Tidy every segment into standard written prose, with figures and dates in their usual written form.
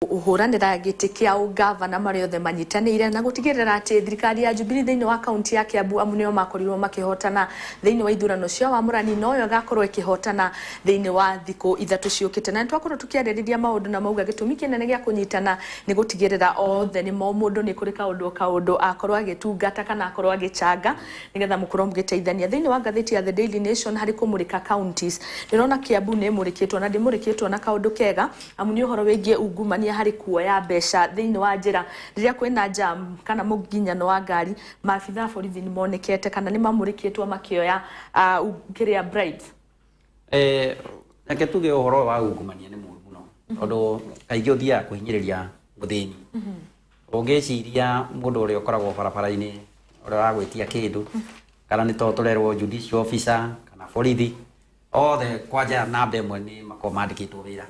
Kũhũranĩra gĩtĩ kĩa ũngavana marĩ othe manyitanĩire na gũtigĩrĩra atĩ thirikari ya Jubilee thĩinĩ wa kaunti ya Kiambu, amu nĩo makorirwo makĩhotana thĩinĩ wa ithurano cia wamũrani, noyo ĩgakorwo ĩkĩhotana thĩinĩ wa thikũ 3 ciũkĩte. Na nĩtwakorwo tũkĩarĩrĩria maũndũ na mauga gĩtũmi kĩnene gĩa kũnyitana nĩ gũtigĩrĩra othe nĩ mo mũndũ nĩ kũrĩ kaũndũ o kaũndũ akorwo agĩtungata kana akorwo agĩchanga nĩgetha mũkorwo mũgĩteithania. Thĩinĩ wa ngathĩti ya The Daily Nation harĩ kũmũrĩka counties, ndĩrona Kiambu nĩ ĩmũrĩkĩtwo na ndĩmũrĩkĩtwo na kaũndũ kega, amu nĩ ũhoro wĩgiĩ ungumania harĩ kuoya mbeca thĩinĩ wa njĩra rĩrĩa kwĩna jam kana mũgiginyano wa ngari. Maabitha a borithi nĩ monekete kana nĩ mamũrĩkĩtwo makĩoya kĩrĩa bribes. Reke tuge ũhoro ũyũ wa ungumania nĩ mũru mũno, tondũ kaingĩ ũthiaga kũhinyĩrĩria mũthĩni. Ũngĩciria mũndũ ũrĩa ũkoragwo barabara-inĩ ũrĩa ũragwĩtia kĩndũ, kana nĩ to tũrerwo judicial officer kana borithi, othe kwanja namba ĩmwe nĩ makoragwo mandĩkĩtwo wĩra.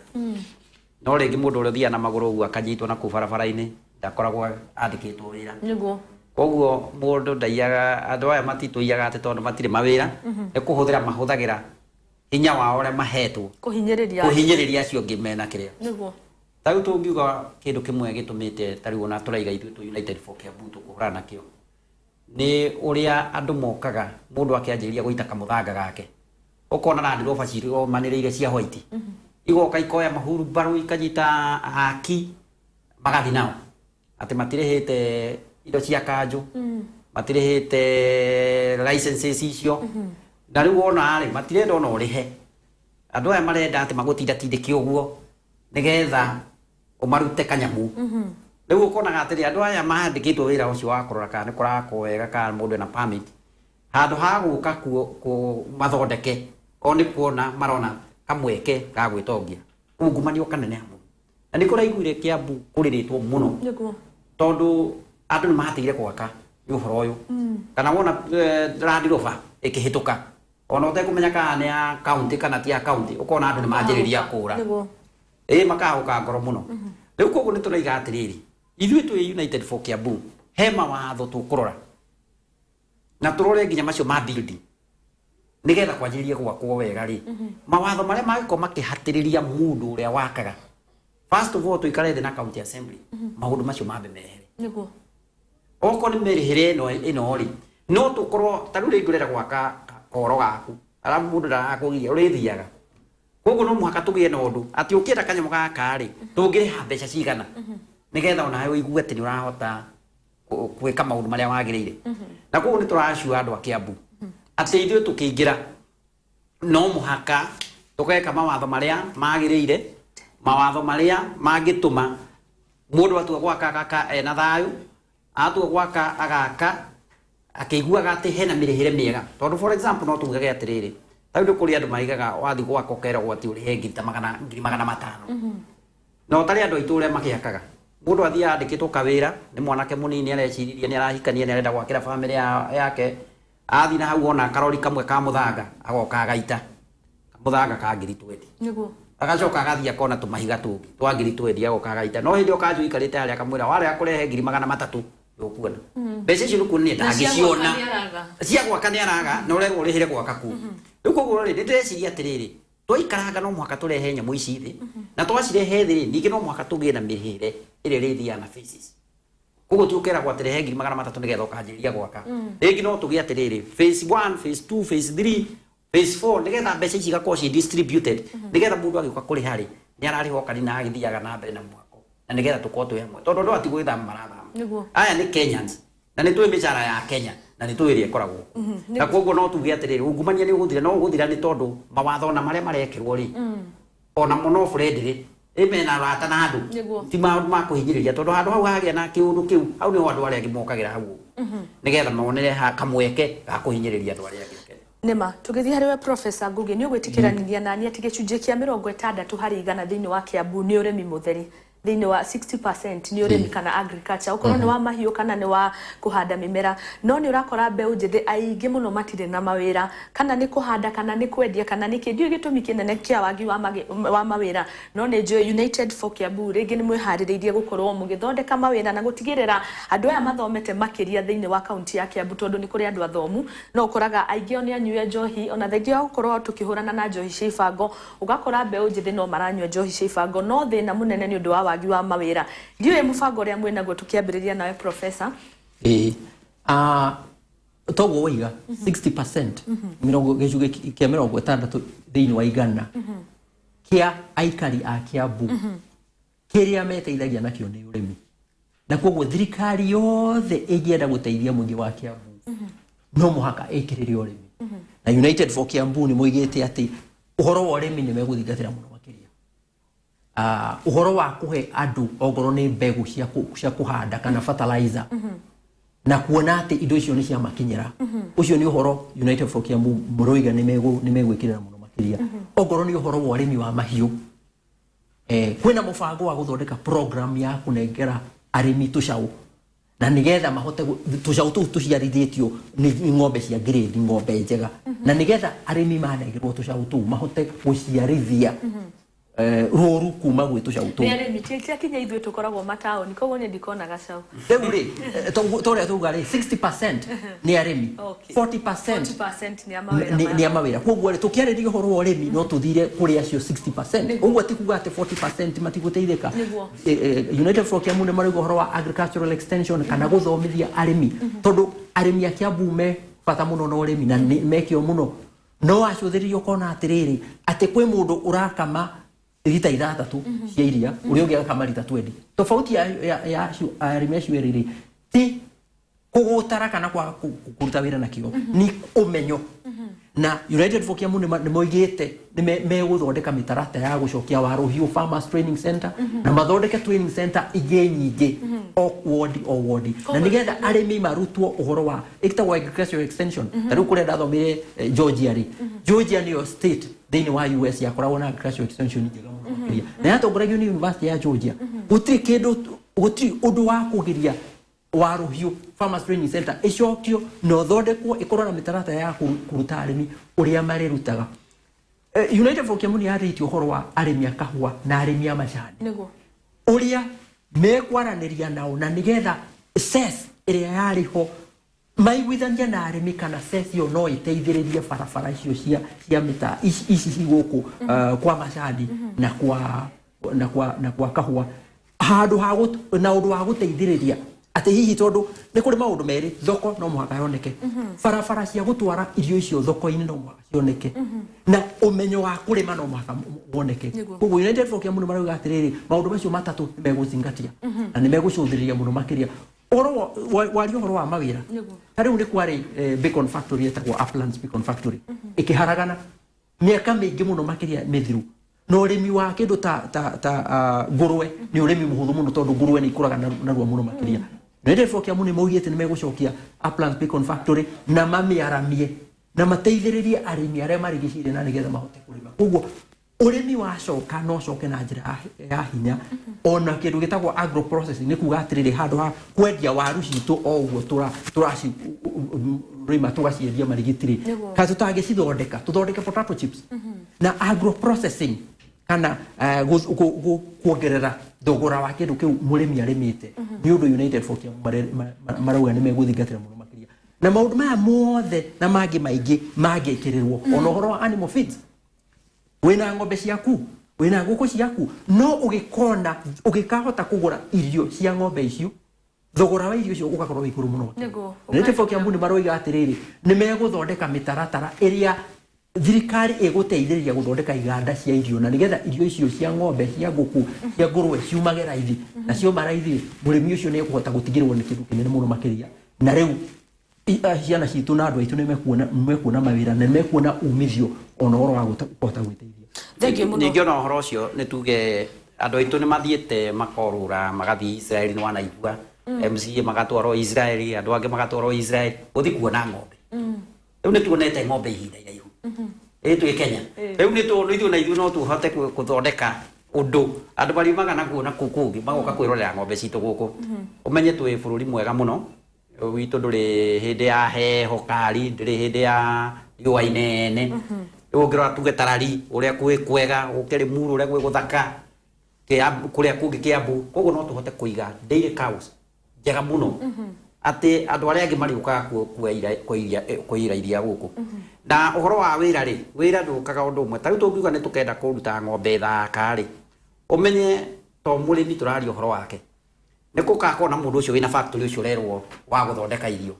No rĩngĩ mũndũ ũrĩa ũthiaga na magũrũ ũguo akanyitwo na kũu barabara-inĩ ndakoragwo andĩkĩtwo wĩra. Koguo mũndũ ndaiyaga, andũ aya matitũiyaga atĩ tondũ matirĩ mawĩra, nĩ kũhũthĩra mahũthagĩra hinya wao ũrĩa mahetwo kũhinyĩrĩria kũhinyĩrĩria acio angĩ mena kĩrĩa. Ta rĩu tũngiuga kĩndũ kĩmwe gĩtũmĩte ta rĩu ona tũraiga ithuĩ tũ United for Kiambu tũkũhũrana nakĩo nĩ ũrĩa andũ mokaga mũndũ akĩanjĩrĩria gũita kamũthanga gake, ũkona Land Rover cirũmanĩrĩire cia white igoka ikoya mahurumbarũ ikanyita aki magathi nao atĩ matirĩhĩte indo cia kanjũ, matirĩhĩte licenses icio. Na rĩu wona rĩ, matirenda ona ũrĩhe. Andũ aya marenda atĩ magũtindatindĩke ũguo nĩgetha ũmarute kanyamu. Rĩu ũkonaga atĩrĩ, andũ aya mandĩkĩtwo wĩra ũcio wa kũrora kana nĩ kũrakwo wega kana mũndũ ena permit, handũ ha gũka mathondeke, o nĩ kuona marona kamweke ga gwĩtongia. Ungumania ũkaneneha mũno. Na nĩ kũraiguire Kiambu kũrĩrĩtwo mũno tondũ andũ nĩ matigire gwaka nĩ ũhoro ũyũ. Kana wona Land Rover ĩkĩhĩtũka, ona ũtekũmenya kana nĩ ya county kana ti ya county, ũkona andũ nĩ manjĩrĩria kũra. Ĩĩ, makahũka ngoro mũno. Rĩu koguo nĩ tũraiga atĩrĩrĩ, ithuĩ twĩ United for Kiambu, he mawatho tũkũrora na tũrore nginya macio ma building nĩgetha kwanjĩrĩrie gwakwo wega rĩ, mawatho marĩa mangĩkorwo makĩhatĩrĩria mũndũ ũrĩa wakaga. First of all, tũikare thĩ na county assembly, maũndũ macio mambe mehere. Okorwo nĩ mĩrĩhĩre ĩno rĩ, no tũkorwo ta rĩu rĩngĩ ũrenda gwaka koro gaku, arabu mũndũ ndarakũgiria, ũrĩthiaga. Koguo no mũhaka tũgĩe na ũndũ atĩ ũkĩenda kanyamũ gaka rĩ, tũngĩrĩha mbeca cigana nĩgetha onawe ũigue atĩ nĩ ũrahota gwĩka maũndũ marĩa wagĩrĩire. Na koguo nĩ tũracua andũ a Kiambu atĩ ithuĩ tũkĩingĩra no mũhaka tũgeka mawatho marĩa magĩrĩire, mawatho marĩa mangĩtũma mũndũ atua gwaka agaka ena thayũ, atua gwaka agaka akĩiguaga atĩ hena mĩrĩhĩre mĩega. Tondũ for example no tugage atĩrĩrĩ, ta rĩu nĩ kũrĩ andũ maigaga wathiĩ gwaka ũkeragwo atĩ ũrĩhe ngiri ta magana, 500,000. Na ũtarĩ andũ aitũ ũrĩa makĩakaga. Mũndũ athiaga andĩkĩtwo kawĩra nĩ mwanake mũnini areciririe nĩ arahikania, nĩ arenda gwakĩra bamĩrĩ yake. Athiĩ na hau ona karori kamwe ka mũthanga agoka agaita kamũthanga ka ngiri 20. Agacoka agathiĩ akona tũmahiga tũngĩ twa ngiri 20 agoka agaita. No hĩndĩ ĩyo kanjũ ikarĩte harĩa akamwĩra warega kũrehe 300,000 ndũkuona. Mbeca icio nĩ kuonania ndangĩciona. Cia gwaka nĩ araga na ũrerwo ũrĩhĩre gwaka kũu. Rĩu koguo rĩ, nĩ ndĩreciria atĩrĩrĩ, twaikaranga no mũhaka tũrehe nyamũ ici thĩ, na twacirehe thĩ rĩ, ningĩ no mũhaka tũgĩe na mĩrĩhĩre ĩrĩa ĩrĩthiaga na phases. Koguo ti ũkeragwo atĩ rehe 300,000 nĩgetha ũkanjĩrĩria gwaka. Rĩngĩ no tũgĩe atĩrĩrĩ, phase 1, phase 2, phase 3, phase 4, nĩgetha mbeca ici igakorwo ci distributed, nĩgetha mũndũ agĩũka kũrĩha rĩ, nĩ ararĩha o kanini na agĩthiaga na mbere na mwako, na nĩgetha tũkorwo twĩ hamwe, tondũ andũ aya ti gwĩthama marathama. Aya nĩ Kenyans na nĩ tũĩ mĩcara ya Kenya na nĩ tũĩ ĩrĩa ĩkoragwo kuo. Na koguo no tuge atĩrĩrĩ, ungumania nĩ ũgũthira, no ũgũthira nĩ tondũ mawatho ona marĩa marekĩrwo rĩ, ona mo no friendly, ĩ mena arata na andũ. Ti maũndũ ma kũhinyĩrĩria, tondũ handũ hau hagĩa na kĩũndũ kĩu, hau nĩho andũ arĩa angĩ mokagĩra hau ũguo nĩgetha monere kamweke ga kũhinyĩrĩria andũ arĩa angĩ. Nĩma, tũgĩthiĩ harĩ we Professor Ngugi, nĩ ũgwĩtĩkĩranĩria nani atĩ gĩcunjĩ kĩa 60% thĩinĩ wa Kiambu nĩ ũrĩmi mũtheri? Thĩinĩ wa 60% nĩ ũrĩmi kana agriculture, ũkorwo nĩ wa mahiũ kana nĩ wa kũhanda mĩmera, no nĩ ũrakora mbeũ njĩthĩ aingĩ mũno matirĩ na mawĩra, kana nĩ kũhanda kana nĩ kwendia kana nĩ kĩ. Ndiũĩ gĩtũmi kĩnene kĩa wagi wa mawĩra, no nĩ njũĩ United for Kiambu rĩngĩ nĩ mwĩharĩrĩirie gũkorwo mũgĩthondeka mawĩra na gũtigĩrĩra andũ aya mathomete makĩria thĩinĩ wa kaunti ya Kiambu, tondũ nĩ kũrĩ andũ athomu no ũkoraga aingĩ ao nĩ anyue njohi. Ona thengia wa gũkorwo tũkĩhũrana na njohi cia ibango, ũgakora mbeũ njĩthĩ no maranyua njohi cia ibango, no thĩna mũnene nĩ ũndũ wa wagi Wagi wa mawĩra. Ndiũĩ mũbango ũrĩa mwĩnaguo, tũkĩambĩrĩria nawe, Professor. Ĩĩ, toguo waiga 60%, mĩrongo gĩcunjĩ kĩa 60 thĩinĩ wa igana kĩa aikari a Kiambu kĩrĩa meteithagia nakĩo nĩ ũrĩmi, na koguo thirikari yothe ĩngĩenda gũteithia mũingĩ wa Kiambu no mũhaka ĩkĩrĩre ũrĩmi. Na United for Kiambu nĩ moigĩte atĩ ũhoro wa ũrĩmi nĩ megũthingatĩra mũno makĩria. Ũhoro wa kũhe andũ ongorwo nĩ mbegũ cia kũhanda kana fertilizer na kuona atĩ indo icio nĩ ciamakinyĩra, ũcio nĩ ũhoro United for Kiambu mũroiga nĩ megwĩkĩrĩra mũno makĩria. Ongorwo nĩ ũhoro wa ũrĩmi wa mahiũ, kwĩna mũbango wa gũthondeka program ya kũnengera arĩmi tũcaũ na nigetha mahote tũcaũ tũu tũciarithĩtio nĩ ng'ombe cia grade, ng'ombe njega, na nigetha arĩmi manengerwo tũcaũ tũu mahote gũciarithia rũru kuma gwĩ tũcaũ tũu. Nĩ arĩmi ti kinya ithuĩ tũkoragwo mataũni, koguo niĩ ndikona gacaũ. Rĩu rĩ, torĩa tuga rĩ, 60% nĩ arĩmi, 40% 40% nĩ a mawĩra. Nĩ a mawĩra. Koguo rĩ, tũkĩarĩria ũhoro wa ũrĩmi no tũthire kũrĩ acio 60%. Ũguo ti kuga atĩ 40% matigũteithĩka. United for Kiambu nĩ marauga ũhoro wa agricultural extension kana gũthomithia arĩmi, tondũ arĩmi a Kiambu me bata mũno na ũrĩmi na nĩ mekĩo mũno. No wacũthĩrĩria ũkona atĩrĩrĩ, atĩ kwĩ mũndũ ũrakama rita 6 cia iria, ũrĩa ũngĩ agakama rita 20. Tofauti ya acio arĩmi acio erĩ rĩ, ti kũgũtara kana kwaga kũruta wĩra na kĩo, nĩ ũmenyo. Na United for Kiambu nĩ moigĩte nĩ megũthondeka mĩtaratara ya gũcokia Waruhiu Farmers Training Center na mathondeke training center ingĩ nyingĩ o ward o ward, na nĩgetha arĩmi marutwo ũhoro wa ĩtagwo agricultural extension. Ta rĩu kũrĩa ndathomire, Georgia rĩ, Georgia nĩyo state thĩinĩ wa US yakoragwo na agricultural extension njega mũno makĩria, na yatongoragio nĩ University ya Georgia. Gũtirĩ kĩndũ, gũtirĩ ũndũ wa kũgiria Waruhiu Farmers Training Center ĩcokio na ũthondekwo ĩkorwo na mĩtaratara ya kũruta arĩmi ũrĩa marĩrutaga. United for Kiambu nĩ yarĩtie ũhoro wa arĩmi a kahũa na arĩmi a macani, ũrĩa mekwaranĩria nao na nĩgetha cess ĩrĩa yarĩ ho maiguithania na arĩmi, kana cess ĩyo no ĩteithĩrĩrie barabara icio cia mĩtaa ici ci gũkũ kwa macani na kwa kahũa, handũ ha na ũndũ wa gũteithĩrĩria atĩ hihi, tondũ nĩ kũrĩ maũndũ merĩ: thoko no mũhaka yoneke, barabara cia gũtwara irio icio thoko-inĩ no mũhaka cioneke, na ũmenyo wa kũrĩma no mũhaka woneke. Koguo United for Kiambu nĩ marauga atĩrĩrĩ, maũndũ macio matatũ nĩ megũzingatia na nĩ megũcũthĩrĩria mũno makĩria. Ũhoro waria ũhoro wa mawĩra, ta rĩu nĩ kwarĩ bacon factory ĩtagwo Uplands Bacon Factory, ĩkĩharagana mĩaka mĩingĩ mũno makĩria mĩthiru. Na ũrĩmi wa kĩndũ ta ngũrwe nĩ ũrĩmi mũhũthũ mũno, tondũ ngũrwe nĩ ikũraga narua mũno makĩria. United for Kiambu nĩ maugĩte nĩ megũcokia Uplands Bacon Factory na mamĩaramie na mateithĩrĩrie arĩmi arĩa marigicĩirie na nĩgetha mahote kũrĩma. Koguo ũrĩmi wacoka no ũcoke na njĩra ya hinya. Ona kĩndũ gĩtagwo agro processing, nĩ kuga atĩrĩrĩ, handũ ha kwendia waru citũ o ũguo tũracirĩma tũgaciendia marigiti-rĩ, kana tũtangĩcithondeka tũthondeke potato chips na agro processing kana kuongerera thogora wa kĩndũ kĩu mũrĩmi arĩmĩte, nĩ ũndũ United for Kiambu marauga nĩ megũthingatĩra mũno makĩria. Na maũndũ maya mothe na mangĩ maingĩ mangĩkĩrĩrwo, ona ũhoro wa animal feeds, wĩna ng'ombe ciaku, wĩna ngũkũ ciaku, no ũgĩkona ũgĩkahota kũgũra irio cia ng'ombe icio, thogora wa irio icio ũgakorwo wĩ igũrũ mũno. United for Kiambu nĩ maroiga atĩrĩrĩ, nĩ megũthondeka mĩtaratara ĩrĩa thirikari ĩgũteithĩrĩria gũthondeka iganda cia irio, na nĩgetha irio icio cia ng'ombe, cia ngũkũ, cia ngũrwe ciumage raithi, na cioma raithi, mũrĩmi ũcio nĩ ekũhota gũtigĩrwo nĩ kĩndũ kĩnene mũno makĩria. Na rĩu ciana citũ na andũ aitũ nĩ mekuona mawĩra na nĩ mekuona umithio ona ũhoro wa kũhota gwĩteithia. Thank you mũno. Ningĩ ona ũhoro ũcio nĩ tuge andũ aitũ nĩ mathiĩte makorũra magathiĩ Israeli, nĩ wanaigua MCA magatwarwo Israeli, andũ angĩ magatwarwo Israeli gũthiĩ kuona ng'ombe. Rĩu nĩ tuonete ng'ombe ihinda iraihu ĩ twĩ Kenya. Rĩu nĩ ithuĩ na ithuĩ no tũhote gũthondeka ũndũ andũ mariumaga nakuo na kũu kũngĩ magoka kwĩrorera ng'ombe citũ gũkũ. Ũmenye twĩ bũrũri mwega mũno witũ, ndũrĩ hĩndĩ ya heho kari, ndũrĩ hĩndĩ ya riũa inene. Rĩu ũngĩrora tuge Tarari ũrĩa kwĩ kwega, ũke Limuru ũrĩa gwĩ gũthaka, kũrĩa kũngĩ Kiambu. Koguo no tũhote kũiga dairy cows njega mũno atĩ andũ arĩa angĩ marĩũkaga kũira iria gũkũ. Na ũhoro wa wĩra rĩ, wĩra ndũkaga ũndũ ũmwe. Ta rĩu tũngiuga nĩ tũkenda kũruta ng'ombe thaka rĩ, ũmenye To mũrĩmi tũraria ũhoro wake, nĩ gũgakorwo na mũndũ ũcio wĩna factory ũcio ũrerwo wa gũthondeka irio.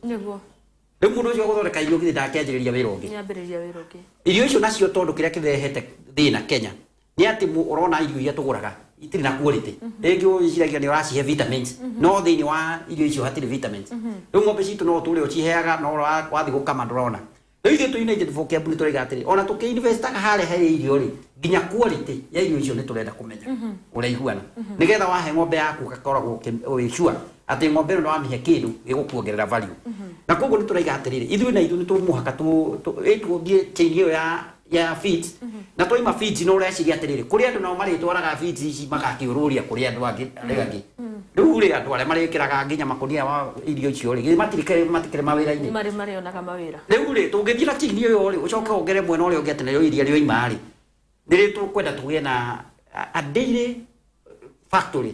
Rĩu mũndũ ũcio wa gũthondeka irio githĩ ndakĩanjĩrĩria wĩra ũngĩ? Nĩambĩrĩria wĩra ũngĩ. Irio icio nacio, tondũ kĩrĩa kĩrehete thĩna Kenya nĩ atĩ ũrona irio iria tũgũraga itirĩ na quality. Rĩngĩ ũciragia nĩ ũracihe vitamins, no thĩinĩ wa irio icio hatirĩ vitamins. Rĩu ng'ombe citũ no ũtũre ũciheaga, no wathiĩ gũkama ndũrona. Rĩu ithuĩ twĩ United for Kiambu nĩ tũraiga atĩrĩ, ona tũkĩ-investaga harĩa he irio rĩ, nginya quality ya irio icio nĩ tũrenda kũmenya ũrĩa ihuana, nĩgetha wahe ng'ombe yaku ũgakoragwo wĩ sure atĩ ng'ombe ĩno nĩwamĩhe kĩndũ gĩgũkuongerera value. Na koguo nĩ tũraiga atĩrĩrĩ, ithuĩ na ithuĩ nĩ tũmũhaka tũthiĩ chain ĩyo ya feeds, na twaima feeds no ũreciria atĩrĩrĩ, kũrĩ andũ nao marĩtwaraga feeds ici magakĩũrũria kũrĩ andũ angĩ arĩa angĩ. Rĩu rĩ, andũ arĩa marĩkĩraga nginya makũnia wa irio icio rĩ, githĩ matikĩrĩ mawĩra-inĩ? Marĩ marĩonaga mawĩra. Rĩu rĩ, tũngĩthiĩ na chain ĩyo rĩ, ũcoke wongere mwena ũrĩa ũngĩ atĩ narĩo iria rĩoima rĩ, nĩrĩ tũkwenda tũgĩe na a dairy factory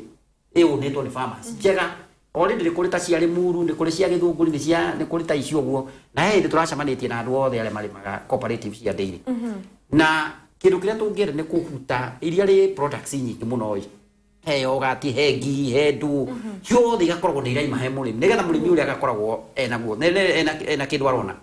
ĩũnĩtwo nĩ farmers njega. Already nĩ kũrĩ ta cia Limuru, nĩ kũrĩ cia Gĩthũngũri, nĩ cia nĩ kũrĩ ta icio ũguo. Na he hĩndĩ tũracemanĩtie na andũ othe arĩa marĩmaga cooperative cia dairy, na kĩndũ kĩrĩa tũngĩenda nĩ kũhuta iria rĩ products nyingĩ mũno ĩ, he yogati, he ngii, he ndũ, ciothe igakoragwo nĩ iraima he mũrĩmi, nĩgetha mũrĩmi ũrĩa agakoragwo enaguo ena kĩndũ arona.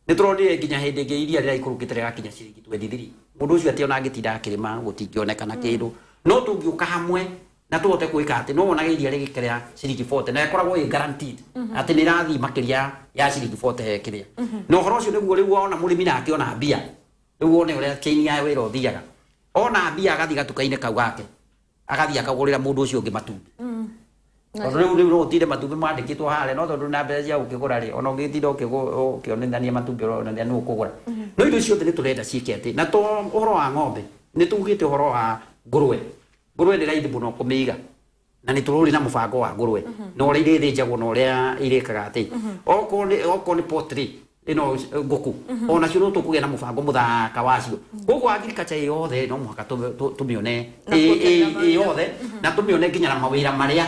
Nĩ tũronire nginya hĩndĩ ĩngĩ iria rĩraikũrũkĩte rĩgakinya ciringi 23. Mũndũ ũcio atĩ ona angĩtinda akĩrĩma gũtingĩonekana kĩndũ. No tũngĩũka hamwe na tũhote gwĩka atĩ no wonage iria rĩgĩkĩra ciringi 40, na ĩkoragwo ĩ guaranteed atĩ nĩ ĩrathiĩ makĩria ya ciringi 40 he kĩrĩa. Na ũhoro ũcio nĩguo rĩu wona mũrĩmi nake ona mbia, rĩu wone ũrĩa chain ya wĩra ũthiaga. Ona mbia agathiĩ gatuka-inĩ kau gake, agathiĩ akagũrĩra mũndũ ũcio ũngĩ matumbĩ, tondũ rĩu no ũtinde matumbĩ mandĩkĩtwo harĩa, no tondũ na mbeca cia gũkĩgũra rĩ, ona ũngĩtinda ũkĩonithania matumbĩ ũronania nũ ũkũgũra. No indo ciothe nĩ tũrenda ciĩke atĩ na to ũhoro wa ng'ombe, nĩ tugĩte ũhoro wa ngũrwe. Ngũrwe nĩ raithi mũno kũmĩiga, na nĩ tũrũrĩ na mũbango wa ngũrwe na ũrĩa irĩthĩnjagwo na ũrĩa irĩkaga atĩ okorwo nĩ poultry ĩno, ngũkũ onacio no tũkũgĩa na mũbango mũthaka wacio. Koguo agriculture yothe no mũhaka tũmĩone Na kuongerera ĩ yothe, na tũmĩone nginya na mawĩra marĩa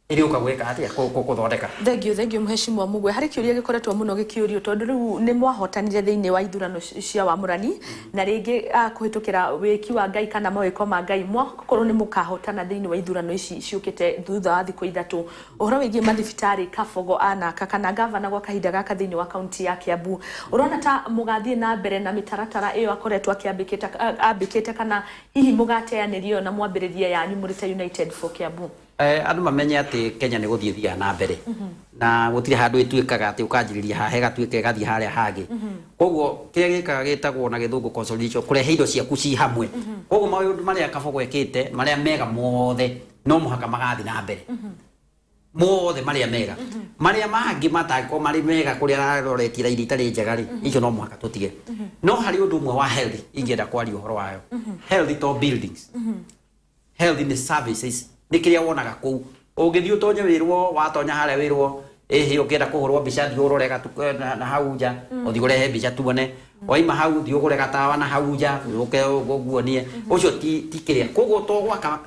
ĩrĩũka gwĩka atĩa, kũthondeka. Thank you, thank you, Mheshimiwa Mugwe. Harĩ kĩũria gĩkoretwo mũno gĩkĩũrio, tondũ rĩu nĩ mwahotanire thĩinĩ wa ithurano cia wamũrani, na rĩngĩ kũhĩtũkĩra wĩki wa Ngai kana mawĩko ma Ngai mwakorwo nĩ mũkahotana thĩinĩ wa ithurano ici ciũkĩte thutha wa thikũ 3, ũhoro wĩgiĩ mathibitarĩ Kabogo anaka kana gavana gwa kahinda gaka thĩinĩ wa kaunti ya Kiambu, ũrona ta mũgathiĩ na mbere na mĩtaratara ĩyo akoretwo akĩambĩkĩte, kana hihi mũgateanĩria ĩyo na mwambĩrĩrie yanyu mũrĩ ta United for Kiambu? Andũ mamenye atĩ Kenya nĩ gũthiĩ thiaga na mbere, na gũtirĩ handũ ĩtuĩkaga atĩ ũkanjĩrĩria haha ĩgatuĩka ĩgathiĩ harĩa hangĩ. Koguo kĩrĩa gĩkaga gĩtagwo na gĩthũngũ consolidation, kũrehe indo ciaku ci hamwe. Koguo maũndũ marĩa Kabogo ekĩte marĩa mega mothe no mũhaka magathiĩ na mbere mothe marĩa mega. Marĩa mangĩ matangĩkorwo marĩ mega, kũrĩa araroretie raini itarĩ njega rĩ, icio no mũhaka tũtige. No harĩ ũndũ ũmwe wa health ingĩenda kwaria ũhoro wayo. Health to buildings, health nĩ services, nĩ kĩrĩa wonaga kũu. Ũngĩthiĩ ũtonye wĩrwo, watonya harĩa wĩrwo ĩhĩ, ũngĩenda kũhũrwo mbica thiĩ ũrore na hau nja, ũthiĩ ũrehe mbica tuone. Waima hau thiĩ ũgũre gatawa na hau nja ũke ũguonie. Ũcio ti kĩrĩa. Koguo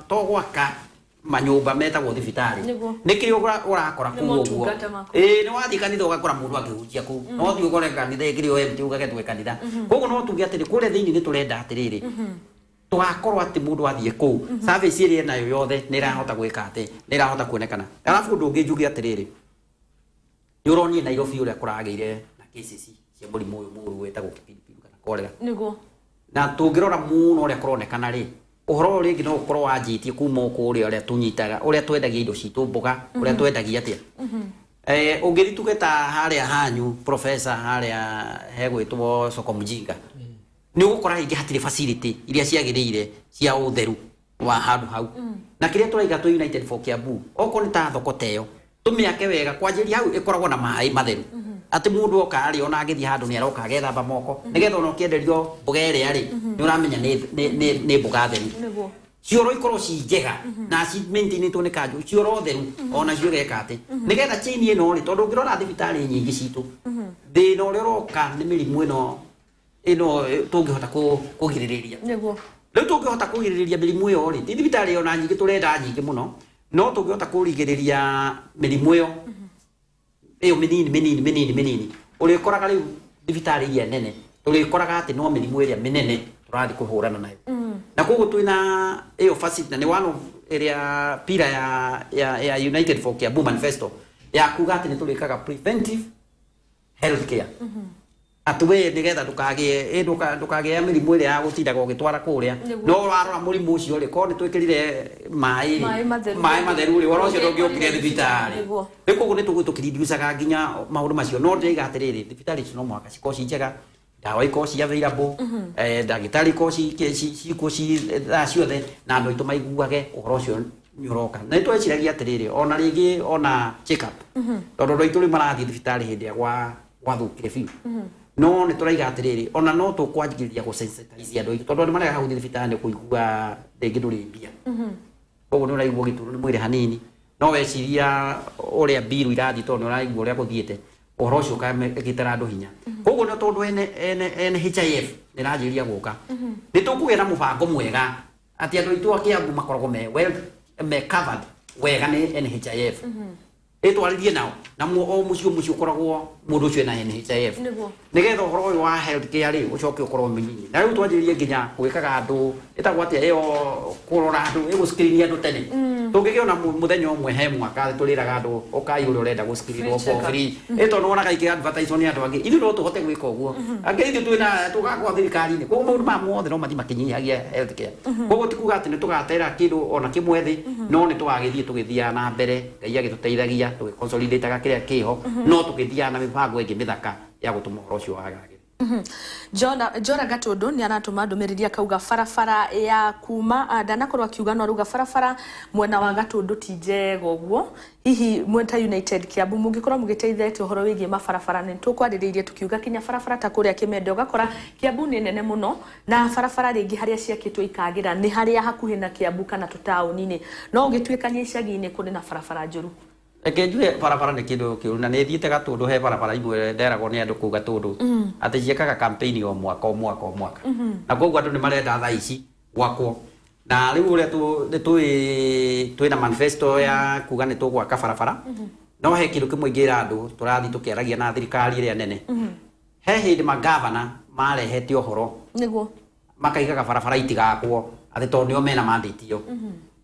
to gwaka manyũmba metagwo thibitarĩ, nĩ kĩrĩa ũrakora Nĩ kũu ũguo. Motungata maku. Ĩĩ, nĩ wathiĩ kanitha ũgakora mũndũ akĩhunjia kũu. No thiĩ ũkore kanitha ĩkĩrĩ o empty, ugage twĩ kanitha. Koguo no tuge atĩrĩ, kũrĩa thĩinĩ nĩ tũrenda atĩrĩrĩ, tũgakorwo atĩ mũndũ athiĩ kũu service ĩrĩa enayo yothe nĩ ĩrahota gwĩka atĩ nĩ ĩrahota kuonekana. Arabu ũndũ ũngĩ njuge atĩrĩrĩ, nĩ ũronire Nairobi ũrĩa kũragĩire na cases cia mũrimũ ũyũ mũũru wĩtagwo kĩpindupindu kana cholera. Na tũngĩrora mũno ũrĩa kũronekana rĩ, ũhoro ũyũ rĩngĩ no ũkorwo wanjĩtie kuma o kũrĩa ũrĩa tũnyitaga, ũrĩa twendagia indo citũ, mboga, ũrĩa twendagia atĩa. Ũngĩthiĩ tuge ta harĩa hanyu, professor, harĩa hegwĩtwo soko mjinga, nĩ ũgũkora rĩngĩ hatirĩ facility iria ciagĩrĩire cia ũtheru wa handũ hau. Na kĩrĩa tũraiga twĩ United for Kiambu, okorwo nĩ ta thoko ta ĩyo, tũmĩake wega kwanjĩrĩria hau ĩkoragwo na maĩ matheru, atĩ mũndũ oka rĩ, ona agĩthiĩ handũ nĩ aroka agethamba moko, nĩgetha ona ũkĩenderio mboga ĩrĩa rĩ, nĩ ũramenya nĩ mboga theru. Cioro ikorwo ci njega na ci maintainĩtwo nĩ kanjũ, cioro theru ona cio igeka atĩ nĩgetha chain ĩno rĩ, tondũ ũngĩrora thibitarĩ nyingĩ citũ, thĩna ũrĩa ũroka nĩ mĩrimũ ĩno tũngĩhota kũgirĩrĩria. Rĩu tũngĩhota kũgirĩrĩria mĩrimũ ĩyo rĩ, ti thibitarĩ ona nyingĩ tũrenda nyingĩ mũno, no tũngĩhota kũrigĩrĩria mĩrimũ ĩyo mĩnini mĩnini mĩnini mĩnini, ũrĩkoraga rĩu thibitarĩ iria nene tũrĩkoraga atĩ no mĩrimũ ĩrĩa mĩnene tũrathiĩ kũhũrana nayo. Na koguo twĩna ĩyo facility na nĩ one of Ĩrĩa pillar ya United for Kiambu manifesto ya kuga atĩ nĩ tũrĩkaga preventive health care, atĩ we nĩgetha ndũkagĩe ndũkagĩe mĩrimũ ĩrĩa ya gũtindaga ũgĩtwara kũrĩa. No warora mũrimũ ũcio rĩ, korwo nĩ twĩkĩrire maĩ rĩ, Maĩ matheru. Maĩ matheru rĩ, ũhoro ũcio ndũngĩũkire thibitarĩ. Rĩu koguo nĩ tũgũthiĩ tũkĩrinducaga nginya maũndũ macio, no ndĩraiga atĩrĩrĩ, thibitarĩ ici no mũhaka cikorwo ci njega, ndawa ikorwo ci available, ndagĩtarĩ ikorwo cikuo ci thaa ciothe, na andũ aitũ maiguage ũhoro ũcio nĩ ũroka. Na nĩ tweciragia atĩrĩrĩ, ona rĩngĩ ona check up, tondũ andũ aitũ rĩu marathiĩ thibitarĩ hĩndĩ ĩrĩa gwathũkire biũ, no nĩ tũraiga atĩrĩrĩ, ona no tũkwanjĩrĩria gũ-sensitize andũ aitũ, tondũ andũ maregaga gũthiĩ thibitarĩ nĩ kũigua rĩngĩ ndũrĩ mbia. Koguo nĩ ũraigua ũgĩturwo nĩ mwĩrĩ hanini, no weciria ũrĩa mbiru irathiĩ, tondũ nĩ ũraigua ũrĩa gũthiĩte, ũhoro ũcio ũkamĩgitĩra andũ hinya. Koguo nĩ tondũ NHIF nĩ ĩranjĩrĩria gũka, nĩ tũkũgĩa na mũbango mwega atĩ andũ aitũ a Kiambu makoragwo me well me covered wega nĩ NHIF, ĩtwarĩrie nao na o mũciĩ o mũciĩ ũkoragwo mũndũ ũcio ena NHIF, nĩgetha ũhoro ũyũ wa health care rĩ ũcoke ũkorwo mũnyinyi. Na rĩu twanjĩrĩrie nginya gwĩkaga andũ ĩtagwo atĩa ĩyo, kũrora andũ, ĩgũ-screen andũ tene. Tũngĩgĩa mũthenya ũmwe he mwaka tũrĩraga andũ, ũkai ũrĩa ũrenda gũ-screenwo Free for check-up. free, ĩ tondũ wonaga ikĩ advertise nĩ andũ angĩ, ithuĩ no tũhote gwĩka ũguo angĩ ithuĩ twĩna tũgakorwo thirikari-inĩ. Koguo maũndũ maya mothe no mathiĩ makĩnyihagia health care. Koguo ti kuga atĩ nĩ tũgatera kĩndũ ona kĩmwe thĩ, no nĩ tũgagĩthiĩ tũgĩthiaga na mbere, Ngai agĩtũteithagia, tũgĩconsolidataga kĩrĩa kĩho, no tũgĩthiaga na mĩbango ĩngĩ mĩthaka ya gũtũma ũhoro ũcio wagagĩre. Jora Gatundu nĩ aratũma ndũmĩrĩri akauga barabara ya kuma ndanakorwo akiuga, no arauga barabara mwena wa Gatundu ti njega. Ũguo hihi mweta United Kiambu mũngĩkorwo mũgĩteithĩtie ũhoro wĩgiĩ mabarabara? Nĩ tũkwarĩrĩirie tũkiuga kinya barabara ta kũrĩa Kĩmende, ũgakora Kiambu nĩ nene mũno na barabara rĩngĩ harĩa ciakĩtwo ikagĩra nĩ harĩa hakuhĩ na Kiambu kana tũtaũni-inĩ, no ũgĩtuĩkania icagi-inĩ kũrĩ na barabara njũru. Reke njuge barabara nĩ kĩndũ kĩũru, na nĩ thiĩte Gatũndũ, he barabara imwe nderagwo nĩ andũ kũu Gatũndũ atĩ ciĩkaga campaign o mwaka o mwaka o mwaka, na koguo andũ nĩ marenda thaa ici gwakwo. Na rĩu ũrĩa nĩ tũĩ twĩna manifesto ya kuga nĩ tũgwaka barabara, no he kĩndũ kĩmwe ingĩra andũ tũrathiĩ tũkĩaragia na thirikari ĩrĩa nene. He hĩndĩ magavana marehete ũhoro makaigaga barabara itigakwo atĩ tondũ nĩo mena mandate ĩyo.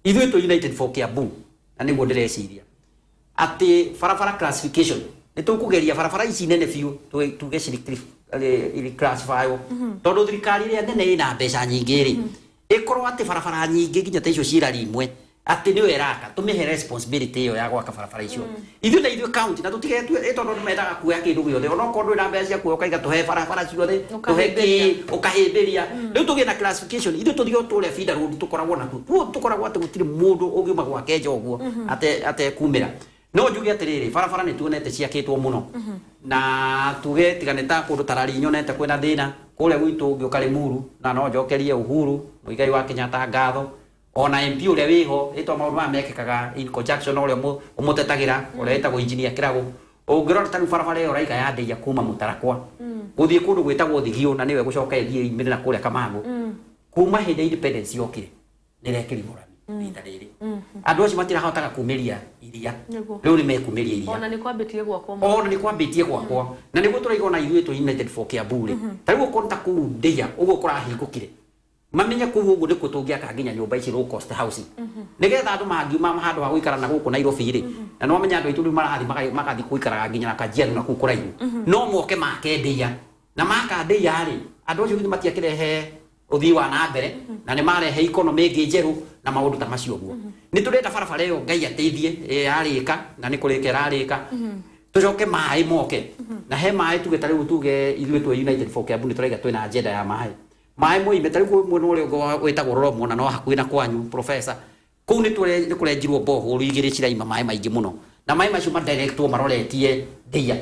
Ithuĩ twĩ United for Kiambu, na nĩguo ndĩreciria atĩ barabara classification nĩ tũkũgeria barabara ici nene biũ tuge classifywo, tondũ thirikari ĩrĩa nene ĩna mbeca nyingĩ rĩ, ĩkorwo atĩ barabara nyingĩ nginya ta icio ciĩrari imwe atĩ nĩyo ĩraka, tũmĩhe responsibility ĩyo ya gwaka barabara icio. Ithuĩ na ithuĩ county na tũtige ĩ tondũ nĩ mendaga kuoya kĩndũ gĩothe, onokorwo ndũrĩ na mbeca cia kuoya, ũkaiga tũhe barabara ciothe, tũhe kĩ, ũkahĩmbĩria. Rĩu tũgĩe na classification, ithuĩ tũthiĩ o tũrĩa feeder road tũkoragwo natuo, tuo tũkoragwo atĩ gũtirĩ mũndũ ũngiuma gwake nja ũguo atekumĩra. No njuge atĩrĩrĩ, barabara nĩ tuonete ciakĩtwo mũno, na tuge tiga nĩ ta kũndũ ta Rari nyonete kwĩna thĩna kũrĩa gwitũ ngĩũka Limuru, na no njokerie Uhuru Muigai wa Kenyatta ngatho, ona MP ũrĩa wĩho, ĩtwa maũndũ maya mekĩkaga in conjunction na ũrĩa ũmũtetagĩra, ũrĩa wĩtagwo Engineer Kĩragũ. Ũngĩrora ta rĩu barabara ĩyo ũraiga ya Ndeiya kuma Mũtarakwa gũthiĩ kũndũ gwĩtagwo Thigio, na nĩwe gũcoka ĩthiĩ imĩre na kũrĩa Kamangũ, kuma hĩndĩ ya independence yokire nĩ ĩrekĩrirwo rami rita rĩrĩ. Andũ acio matirahotaga kumĩria iria. Rĩu nĩ mekumĩria iria. Ona nĩ kwambĩtie gwakwo. Ona nĩ kwambĩtie gwakwo, na nĩguo tũraiga ona ithuĩ twĩ United for Kiambu rĩ, ta rĩu okorwo ta kũu Ndeiya ũguo kũrahingũkire, mamenye kũu ũguo nĩkuo tũngĩaka nginya nyũmba ici low cost housing, nĩgetha andũ mangiuma handũ ha gũikara na gũkũ Nairobi rĩ, na nĩ wamenya andũ aitũ rĩu marathiĩ magathiĩ gũikaraga nginya na Kajiado na kũu kũraihu, no moke make Ndeiya. Na maka Ndeiya rĩ, andũ acio githĩ matiakĩrehe ũthii wa na mbere, na nĩ marehe economy ĩngĩ njerũ na maũndũ ta macio ũguo. Nĩ tũrenda barabara ĩyo, Ngai ateithie, yarĩka, na nĩ kũrĩka ĩrarĩka, tũcoke maĩ moke. Na he maĩ tuge ta rĩu tuge ithuĩ twĩ United for Kiambu nĩ tũraiga twĩna agenda ya maĩ. Maĩ moime ta rĩu kwĩ mwena ũrĩa ũngĩ wĩtagwo Roromwo, na no hakuhĩ na kwanyu, professor, kũu nĩ kũrenjirwo borehole igĩrĩ ciraima maĩ maingĩ mũno, na maĩ macio madirectwo maroretie Ndeia.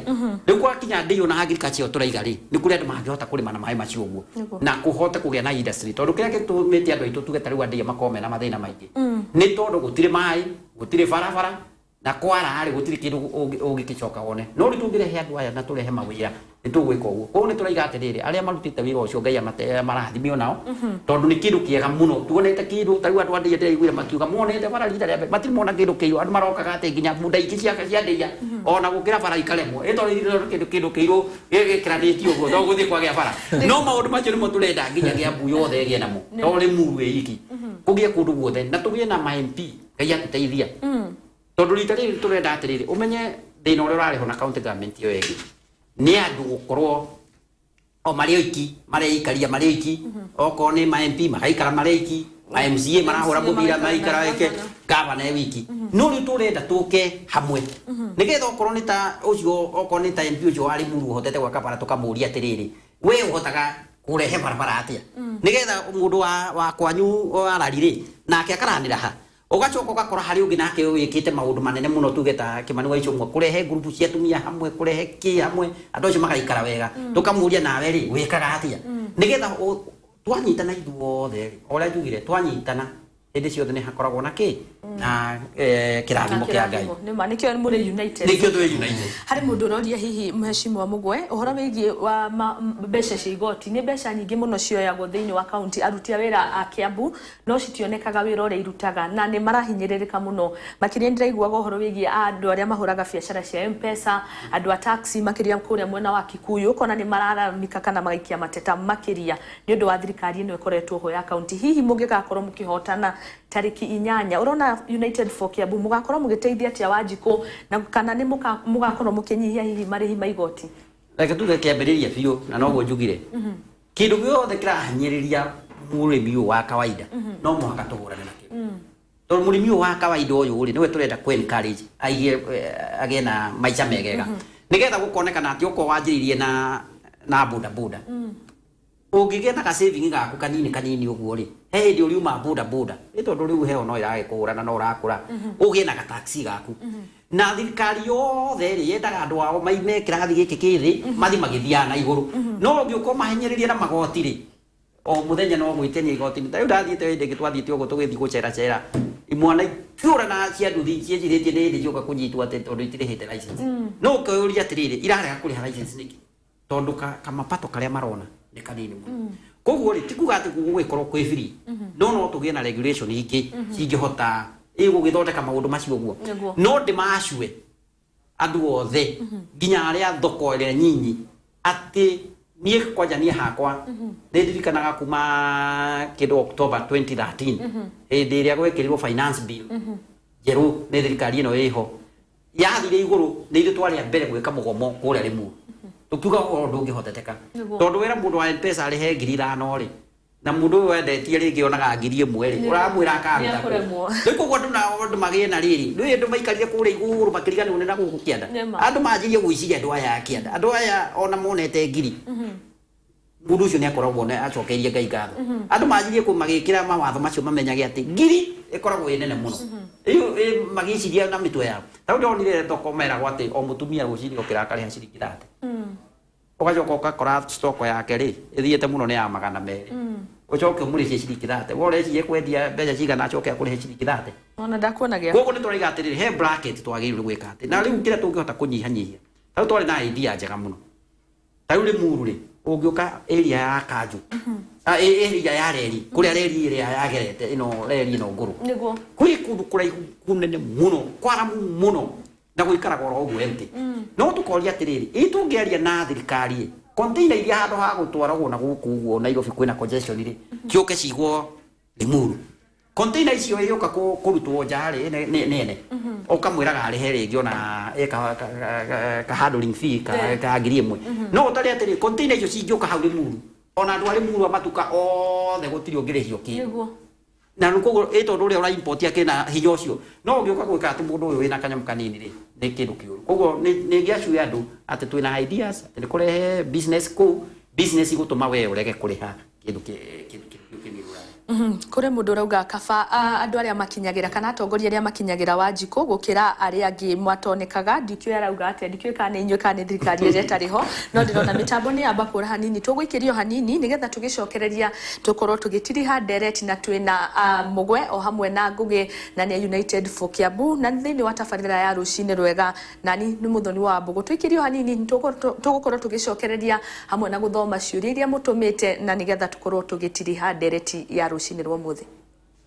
Rĩu gwakinya Ndeia ona agriculture ĩyo tũraiga rĩ, nĩ kũrĩ andũ mangĩhota kũrĩma na maĩ macio ũguo, na kũhote kũgĩa na industry, tondũ kĩrĩa gĩtũmĩte andũ aitũ tuge ta rĩu a Ndeia makorwo mena mathĩna maingĩ nĩ tondũ gũtirĩ maĩ, gũtirĩ barabara, na kwara rĩ, gũtirĩ kĩndũ ũngĩgĩcoka wone. No rĩu tũngĩrehe andũ aya na tũrehe mawĩra, nĩ tũgwĩka ũguo. Koguo nĩ tũraiga atĩrĩrĩ, arĩa marutĩte wĩra ũcio, Ngai amarathime onao, tondũ nĩ kĩndũ kĩega mũno tuonete. Kĩndũ ta rĩu andũ a Ndeia ndĩraiguire makiuga monete bara rita rĩa mbere, matirĩ mona kĩndũ kĩirũ. Andũ marokaga atĩ nginya bunda ingĩ cia Ndeia ona gũkĩra bara ikaremwo, ĩ tondũ ithuĩ kĩndũ kĩirũ gĩkĩranĩtio ũguo to gũthiĩ kwagĩa bara. No maũndũ macio nĩmo tũrenda nginya Kiambu yothe ĩgĩe namo, to Limuru ĩ iki. Kũgĩe kũndũ guothe na tũgĩe na ma MP. Ngai atũteithia, tondũ rita rĩrĩ tũrenda atĩrĩrĩ, ũmenye thĩna ũrĩa ũrarĩho na county government ĩyo ĩngĩ nĩ andũ gũkorwo o marĩ oiki, mareikaria marĩ oiki. Okorwo nĩ ma MP magaikara marĩ oiki, ma MCA marahũra mũbira maikara weke, gavana e wiki. No rĩu tũrenda tũke hamwe, nĩgetha okorwo nĩ ta ũcio, okorwo nĩ ta MP ũcio wa Limuru ũhotete gwaka bara, tũkamũria atĩrĩrĩ, we ũhotaga kũrehe barabara atĩa, nĩgetha mũndũ wa kwanyu wa rari rĩ nake akaranĩra ha. Ũgacoka ũgakora harĩ ũngĩ nake wĩkĩte maũndũ manene mũno, tuge ta Kĩmani wa Icũng'wa, kũrehe ngurubu cia atumia hamwe, kũrehe kĩ hamwe, andũ acio magaikara wega. Tũkamũria, nawe rĩ wĩkaga atĩa, nĩgetha twanyitana ithuothe rĩ, o ũrĩa njugire, twanyitana hĩndĩ ciothe nĩ hakoragwo na kĩ na kĩrathimo kĩa Ngai. Nĩma nĩkĩo mũrĩ united. Nĩkĩo twĩ united. Harĩ mũndũ ũroria, hihi mheshimiwa Mũgwe, ũhoro wĩgiĩ wa mbeca cia igoti. Nĩ mbeca nyingĩ mũno cioyagwo thĩinĩ wa kaunti aruti a wĩra a Kiambu, no citionekaga wĩra ũrĩa irutaga na nĩ marahinyĩrĩrĩka mũno. Makĩria nĩndĩraiguaga ũhoro wĩgiĩ andũ arĩa mahũraga biacara cia M-Pesa, andũ a taxi, makĩria kũrĩa mwena wa Kikuyu, ũkona nĩ mararamika kana magaikia mateta makĩria nĩ ũndũ wa thirikari ĩno ĩkoretwo ho ya kaunti. Hihi mũngĩgakorwo mũkĩhotana tarĩki 8, ũrona United for Kiambu mũgakorwo mũgĩteithia atĩa Wanjikũ, na kana nĩ mũgakorwo mũkĩnyihia hihi marĩhi ma igoti? Reke tuge kĩambĩrĩria biũ, na noguo njugire, kĩndũ gĩothe kĩrahinyĩrĩria mũrĩmi ũyũ wa kawaida no mũhaka tũhũrane nakĩo, tondũ mũrĩmi ũyũ wa kawaida ũyũ rĩ, nĩwe tũrenda kũ encourage aige agĩe na maica megega, nĩgetha gũkonekana atĩ okorwo wanjĩrĩirie na boda boda, ũngĩgĩa na ka saving gaku kanini kanini ũguo rĩ, he hĩndĩ ũriuma boda boda ĩ, tondũ rĩu heho no ĩragĩkũhũra na no ũrakũra, ũgĩe na gataxi gaku. Na thirikari yothe rĩ, yendaga andũ ao maime kĩrathi gĩkĩ kĩ thĩ mathi magĩthiaga na igũrũ. No ũngĩũka ũmahinyĩrĩrie na magoti rĩ, o mũthenya no gwĩtenia igoti. Ta rĩu ndathiĩte hĩndĩ ĩngĩ, twathiĩte ũguo tũgĩthiĩ gũcera cera, imwana ikĩũra na cia nduthi ciĩcirĩtie nĩ hĩndĩ cioka kũnyitwo atĩ tondũ itirĩhĩte license. No ũkeyũria atĩrĩrĩ, irarega kũrĩha license nĩkĩ? Tondũ kamapato karĩa marona nĩ kanini mũno. Koguo rĩ, ti kuga atĩ gũgĩkorwo kwĩ free, no tũgĩe na regulation ingĩ cingĩhota ĩ gũgĩthondeka maũndũ macio ũguo. No ndĩmacue andũ othe, nginya arĩa thoko ĩrĩa nyinyi, atĩ niĩ kwanja niĩ hakwa nĩ ndirikanaga kuma kĩndũ October 2013, hĩndĩ ĩrĩa gwekĩrirwo finance bill njerũ nĩ thirikari ĩno ĩho, yathire igũrũ, nĩ ithuĩ twarĩ a mbere gwĩka mũgomo kũrĩa Limuru, tũkiuga ũhoro ndũngĩhoteteka. Tondũ wĩra mũndũ wa M-Pesa arĩhe 5,000 rĩ, na mũndũ ũyũ wendetie rĩngĩ onaga 1000 rĩ, ũramwĩra akaruta kũ? Nĩekũremwo. Rĩu koguo andũ nao, andũ magĩe na rĩrĩ, rĩu andũ maikarire kũrĩa igũrũ makĩriganĩrwo nĩ na gũkũ kĩanda. Andũ manjirie gwĩciria andũ aya a kĩanda, andũ aya ona monete ngiri, mũndũ ũcio nĩ akoragwo nĩ acokeirie Ngai ngatho. Andũ manjirie kũ magĩkĩra mawatho macio mamenyage atĩ ngiri ĩkoragwo ĩ nene mũno. Rĩu magĩciria na mĩtwe yao. Ta rĩu ndonire thoko meragwo atĩ o mũtumia rũcinĩ okĩra akarĩha ciringi 30, ũgacoka ũgakora stock yake rĩ ĩthiĩte mũno nĩ ya 200, ũcoke ũmũrĩhie ciringi 30. We ũreciria kwendia mbeca cigana acoke akũrĩhe ciringi 30? Ona ndakuona gĩa. Koguo nĩ tũraiga atĩrĩrĩ, he bracket twagĩrĩirwo nĩ gwĩka atĩ na rĩu kĩrĩa tũngĩhota kũnyihanyihia. Ta rĩu twarĩ na idea njega mũno. Ta rĩu Limuru rĩ, ũngĩũka area ya Kanju, area ya reri, kũrĩa reri ĩrĩa yagerete ĩno, reri ĩno ngũrũ, kwĩ kũndũ kũraihu kũnene mũno kwaramu mũno na gũikaraga oro ũguo empty. No tũkoria atĩrĩrĩ, ĩ tũngĩaria na thirikari ĩ, container iria handũ ha gũtwaragwo na gũkũ ũguo Nairobi kwĩna congestion rĩ, ciũke cigwo Limuru. Container icio ĩgĩũka kũrutwo nja rĩ, nĩ ene ũkamwĩraga arĩhe rĩngĩ ona ĩ ka handling fee ka 1000. No ũtare atĩrĩ, container icio cingĩũka hau Limuru, ona andũ a Limuru a matuka othe gũtirĩ ũngĩrĩhio kĩndũ. Na rĩu koguo ĩ tondũ ũrĩa ũra import akĩna hinya ũcio, no ũngĩũka gwĩka atĩ mũndũ ũyũ wĩna kanyamũ kanini rĩ, nĩ kĩndũ kĩũru. Koguo nĩ ngĩacue andũ atĩ twĩna ideas atĩ nĩ kũrehe business kũu, business igũtũma we ũrege kũrĩha kĩndũ kĩndũ kĩu kĩnini ũrarĩha. Kũrĩ mũndũ ũrauga kaba andũ arĩa makinyagĩra kana atongoria arĩa makinyagĩra Wanjikũ gũkĩra arĩa angĩ matonekaga. Ndikĩũĩ arauga atĩa, ndikĩũĩ kana nĩ inyuĩ kana nĩ thirikari ĩrĩa ĩtarĩ ho. No ndĩrona mĩtambo nĩ yamba kũra hanini, tũgũikĩrio hanini nĩgetha tũgĩcokereria tũkorwo tũgĩtiriha ndereti na twĩna Mũgwe o hamwe na Ngũgĩ na nĩ United for Kiambu, na thĩinĩ wa tabarĩra ya Rũcinĩ Rwega nani nĩ Mũthoni wa Mbũgũ. Tũikĩrio hanini, tũgũkorwo tũgĩcokereria hamwe na gũthoma ciũria iria mũtũmĩte na nĩgetha tũkorwo tũgĩtiriha ndereti ya rũcinĩ rwa ũmũthĩ.